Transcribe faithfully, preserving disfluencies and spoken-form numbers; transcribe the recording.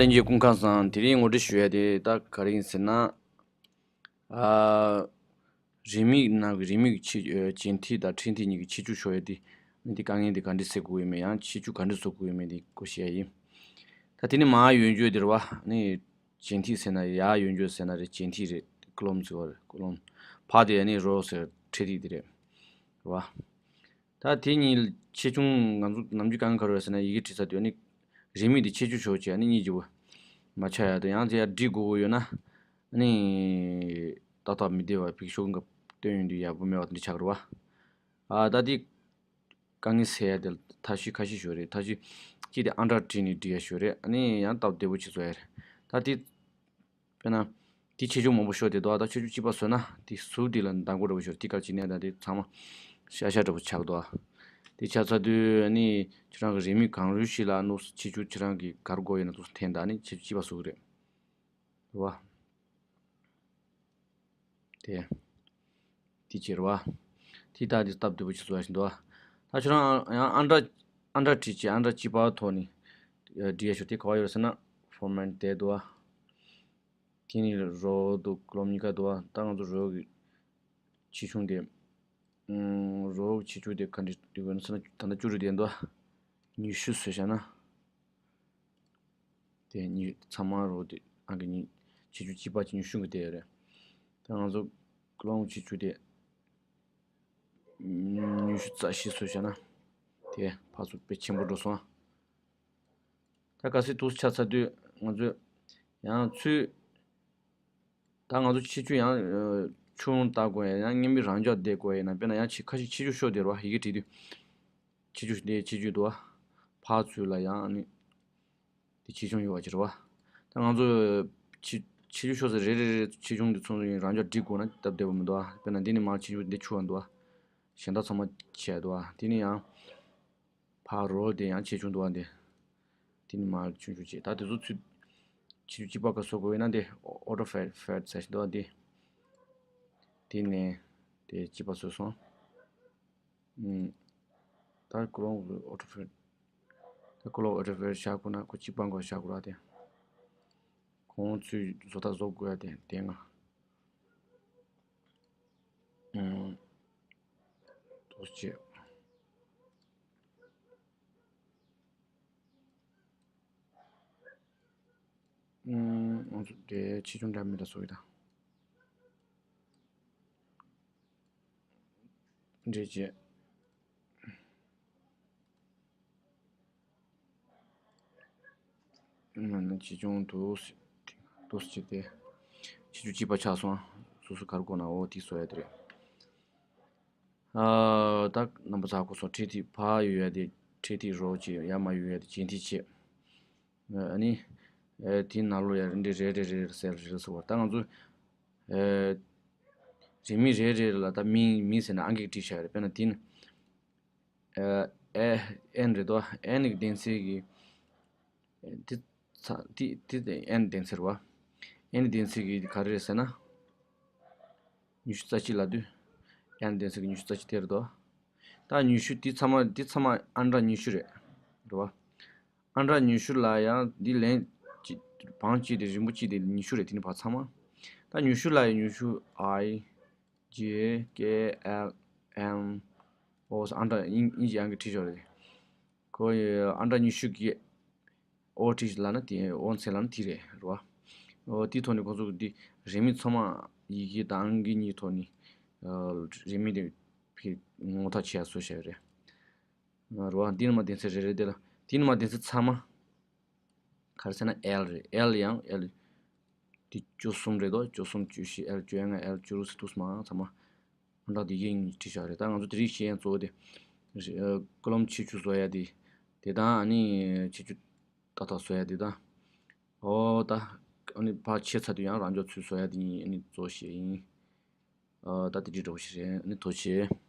ལྷན་རྒྱས་སྐུ་ཁམས་བཟང་། དེ་རིང་ངོ་སྤྲོད་ཞུ་ཡ་དེ་ད་ག་རེ་ཡིན་ཟེར་ན། ཨ། རེའུ་མིག་ནང་གི་རེའུ་མིག་གི་ཕྱེད་ཨ་ཅན་ཐིག་དང་ཕྲེང་ཐིག་གཉིས་ཀྱི་ཕྱེད་ཕྱོགས་ཕྱོགས་ཡ་དེ། ནི་དེ་དཀའ་ངལ་དེ་ག་འདྲས་སེལ་དགོས་ཡོད་མེད། ཡང་ཕྱེད་ཕྱོགས་ག་འདྲས་བཟོ་དགོས་ཡོད་མེད་དེ་སྐོར་བཤད་ཡ་ཡིན། ད་དེ་ནི་མར་ཡོད་འགྱོ་དེ་རེད་བ། ནི་ཅན་ཐིག་ཟེར་ན་ཡར་ཡོད་འགྱོ་ཟེར་ན་རེད། ཅན་ཐིག་རེད། ཀོ་ལོམ་ཟེར་བ་རེད། ཀོ་ལོམ། ཕར་དེ་ནི་རོ་ཟེར་ཕྲེང་ཐིག་དེ་རེད། རེད་བ། ད་དེ་གཉིས་ཕྱེད་ཕྱོགས་ང་ཚོ་ནམ་རྒྱུན་གང་ག་རེ་ཟེར་ན་ཡི་གེ་བྲིས་ཚར་དུས་ནི་རེའུ་མིག་དེ་ཕྱེད་ཕྱོགས་ཕྱོགས་བྱས་ནི་གཉིས་ཀྱི་བུ་མ་ཆགས་ཡ་དང་། ཡང་དེ་ཡར་བྲིས་དགོས་ཀྱི་ཡོད་ན་ནི་ཏག་ཏག་མི་བདེ་བ། ཕྱི་ཕྱོགས་འགབ་སྟོན་ཡོང་དུས་ཡག་པོ་མེད་པ་དེ་འདྲ་ཆགས་རེད་བ། ཨ་ད་དེ་དཀའ་ངལ་སེལ་ཡ་དེ་ཐབས་ཤེས་ཁ་ཤས་ཤོད་རེད། ཐབས་ཤེས་གཅིག་དེ་ཨ་འདྲ་བྲིས་ནས་འབྲི་ཡ་ཤོད་རེད། ཨ་ནི་ཡང་སྟབས་བདེ་པོ་ཅིག་བཟོ་ཡ་རེད། ད་དེ་དཔེར་ན། དེ་ཕྱེད་ཕྱོགས་མང་པོ་ཤོར་དེ་འདུག་ད་ཕྱེད་ཕྱོགས་གཅིག་པ་བཟོས་ན་དེ་ཟུར་དེ་ལ་མདའ་མགོ་འདྲ་པོ་ཤོར། དེ་གར་བྱས་ནས་ད་དེ་ཚང་མ་ཤ་ཤ་འདྲ་པོ་ཆགས་འདུག་དེ་ཆགས་ཚར་དུས་ནི་ཁྱེད་རང་གི་རེའུ་མིག་གང་རུང་ཞིག་ལ་ནུ་ཕྱེད་ཕྱོགས་ཁྱེད་རང་གི་གར་དགོས་ཡོད་ན་དུ་འཐེན། ད་ནི་ཕྱེད་ཕྱོགས་གཅིག་པ་བཟོ་གི་རེད། རེད་བ། དེ། དེ་ཅི་རེད་བ། དེ་ད་དེ་སྟབས་བདེ་པོ་ཅིག་བཟོ་ཡ་ཞིག་འདུག་ད་ཁྱོད་རང་ཡང་ཨ་འདྲ་ཨ་འདྲ་བྲིས་བྱས་ཨ་འདྲ་གཅིག་པ་ཐོག་ནས་འབྲི་ཡ་ཤོག་དེ་ག་བ་ཡོད་ཟེར་ན་ཕོར་མེཊ་དེ་འདུག་བ། དེ་ནི་རོ་འདུག་ཀོ་ལོམ་གཉིས་ཀ་འདུག་བ། ད་ང་ཚོ་རོ་གི་ཆེ་ཆུང་དེ། ཨུམ། རོ་གི་ཆེ་ཆུང་དེ་ག་འདྲ་འདུག་ཟེར་ན་ད་ལྟ་བཅུ་དྲུག་དེ་འདུག་བ། ཉི་ཤུ་བཟོས་བཞག་ན། དེ་ཉི་ཚང་མ་རོ་དེ་ཨང་ཀི་ཉི་ཆེ་ཆུང་གཅིག་པ་གཅིག་ཉི་ཤུ་གི་དེ་རེད། ད་ང་ཚོ་ཀོ་ལོམ་ཆེ་ཆུང་དེ་ཉི་ཤུ་རྩ་བཞི་བཟོས་བཞག་ན། དེ་ཕར་ཚུར་དཔེ་ཆེན་པོ་འགྲོ་སོང་ཨ། ད་གལ་སྲིད་འདུག་ཆགས་ཚར་དུས་ང་ཚོས་ཡང་ཚུར། ད་ང་ཚོ་ཕྱེད་ཕྱོགས་ཡང་ཨ་ཆུང་བཏང་དགོས་ཡ། ཡང་སྔོན་མའི་རང་འཇགས་བསྡད་དགོས་ཡ་ཡིན་ན། དཔེར་ན་ཡང་ཕྱེད་ཁ་ཤས་ཕྱེད་ཕྱོགས་ཤོར་དེ་རེད་བ། ཡི་གེ་བྲིས་དུས་ཕྱེད་ཕྱོགས་དེ་ཕྱེད་ཕྱོགས་འདུག་བ། ཕར་ཚུར་ལ་ཡང་ནི་དེ་ཆེ་ཆུང་ཡོད་པ་ཅིག་རེད་བ། ད་ང་ཚོ་ཕྱེད་ཕྱེད་ཕྱོགས་ཤོར་ཚེ་རེ་རེ་རེ་ཆེ་ཆུང་དེ་ཚོ་རང་འཇགས་སྒྲིག་དགོས་ན་སྟབས་བདེ་པོ་མི་འདུག་བ། དཔེར་ན་འདི་ནི་མར་ཆེ་ཆུང་འདི་ཆུང་བ་འདུག་བ། གཞན་དག་ཚང་མ་ཆེ་འདུག་བ། དེ་ནི་ཡང་ཕར་རོ་དེ་ཡང་ཆེ་ཆུང་འདུག་བ། འདི་དེ་ནི་མར་ཆུང་ཆུང་བྱས། ད་དེ་ཚོ་ཚུར་ཆེ་ཆུང་གཅིག་པ་ག་བཟོ་དགོས་ཡིན་ན་འདི་ཨོ་ཊོ་ཕེ་ཕེཌ་ཟེར་བཞིན་འདུག་བ། འདི་དེ་ནས་དེ་གཅིག་པ་བཟོས་སོང་། ཨུམ། ད་ཀོ་ལོམ་ཨོ་ཊོ་ཕེཌ། ད་ཀོ་ལོམ་ཨོ་ཊོ་ཕེཌ་བཞག་དགོས་ན་ཁོ་གཅིག་པ་འགོ་བཞག་དགོས་ར། དེ་གོང་ཚུལ་བཟོ་ལྟ་བཟོ་དགོས་ཡ་དེ་དེ་ང་། ཨུམ། ཏོག་ཙམ། ཨུམ། ང་ཚོ་དེ་ཆེ་ཆུང་འདྲ་མི་འདྲ་བཟོ་གི་ད། འདྲེས་བྱས། ང་ནི་ཆེ་ཆུང་འདུག་སེ་འདུག་སེ་བྱས་ཏེ། ཆེ་ཆུང་གཅིག་པ་ཆགས་སོང་། སོ་སོ་ག་རེ་དགོས་ན་འོ་དེ་བཟོ་ཡ་དེ་རེད། ཨ། ད་རྣམ་པ་ཚོ་གོ་སོང་། ཕྲེང་ཐིག་ཕར་ཡོད་ཡ་དེ་ཕྲེང་ཐིག་རོ་བྱས། ཡར་མར་ཡོད་ཡ་དེ་ཅན་ཐིག་བྱས། ཨ་ནི། ཨེ། དེའི་ནང་ལོགས་ཡ་རེ་འདྲ་རེ་རེ་རེ་རེ་ཟེར་རེ་རེ་ཟེར་བ། ད་ང་ཚོ། ཨེ། རེའུ་མིག་རེ་རེ་ལ་ད་མིང་མིང་ཟེར་ན་ཨང་ཀི་བྲིས་བཞག་ཡོད་རེད། དཔེར་ན་དེ་ནི། ཨེ། ཨེ། ཨེན་རེད་དོ། ཨེན་གི་གདན་ཚད་ཀྱི། དེ་ཚ་དེ་དེ་ཨེན་གདན་ཚད་རེད་བ། ཨེན་གདན་ཚད་ཀྱི་ག་རེ་རེད་ཟེར་ན། ཉི་ཤུ་རྩ་གཅིག་ལབ་དུས། ཨེན་གདན་ཚད་ཀྱི་ཉི་ཤུ་རྩ་གཅིག་དེ་རེད་དོ། ད་ཉི་ཤུ་དེ་ཚང་མ་དེ་ཚང་མ་ཨ་འདྲ་ཉི་ཤུ་རེད། རེད་བ། ཨ་འདྲ་ཉི་ཤུ་ལ་ཡང་འདི་ལན་གཅིག་བང་གཅིག་དེ་རིང་པོ་གཅིག་དེ་ཉི་ཤུ་རེད། དེ་ནི་བར་ཚང་མ། ད་ཉི་ཤུ་ལ་ཡང་ཉི་ཤུ་ཨའི་ཇེ་ཀེ་ཨེལ་ཨེམ་ཨོ་ཨ་འདྲ་དབྱིན་ཨིན་ཇི་ཨང་ཀི་བྲིས་ཤོག་རེད། ཁོ་ཡི་ཨ་འདྲ་ཉི་ཤུ་གི་ཨོ་བྲིས་ལབ་ན་དེ་ཨོ་ཚེ་ལབ་ན་དེ་རེད། རེད་བ། ཨོ་དེའི་ཐོག་ནས་ཁོང་ཚོ་གི་འདི་རེའུ་མིག་ཚང་མ་ཡི་གེ་དང་ཨང་ཀི་གཉིས་ཐོག་ནས་ཨ་རེའུ་མིག་དེ་ཕི་ངོ་ཐག་ཆོད་ཡ་བཟོས་བཞག་ཡོད་རེད། རེད་བ། འདི་ནི་མ་གདན་ཚད་རེ་རེ་དེ་ལ། དེ་ནི་མ་གདན་ཚད་ཚང་མ། ག་རེ་ཟེར་ན་ཨེལ་རེད། ཨེལ་ཡང་ཨེལ། དེ་བཅུ་གསུམ་རེད་དོ། བཅུ་གསུམ་བཅུ་བཞི་ཨེལ་བཅོ་ལྔ་ཨེལ་བཅུ་དྲུག་ཟེར་དུས་མ་ཚང་མ། ཨ་འདྲ་དེ་གའི་བྲིས་བཞག་རེད། ད་ང་ཚོ་དེ་རིང་ཤེས་ཡོན་གཙོ་བོ་དེ། ཀོ་ལོམ་ཆེ་ཆུང་བཟོ་ཡ་དེ། དེ་དང་ཨ་ནི་ཆེ་ཆུང་ཏག་ཏག་བཟོ་ཡ་དེ་དང་། ཨོ་ད། ཨ་ནི་ཕར་ཆེ་ཚ་དུས་ཡང་རང་འཇགས་ཚུལ་བཟོ་ཡ་དེ་གཉིས་ཨ་ནི་གཙོ་བོ་བཤད་ཡིན། ཨ་ད་དེ་འདྲའི་འདྲ་བོ་ཞིག་རེད། ཨ་ནི་ཐུགས་རྗེ་ཆེ།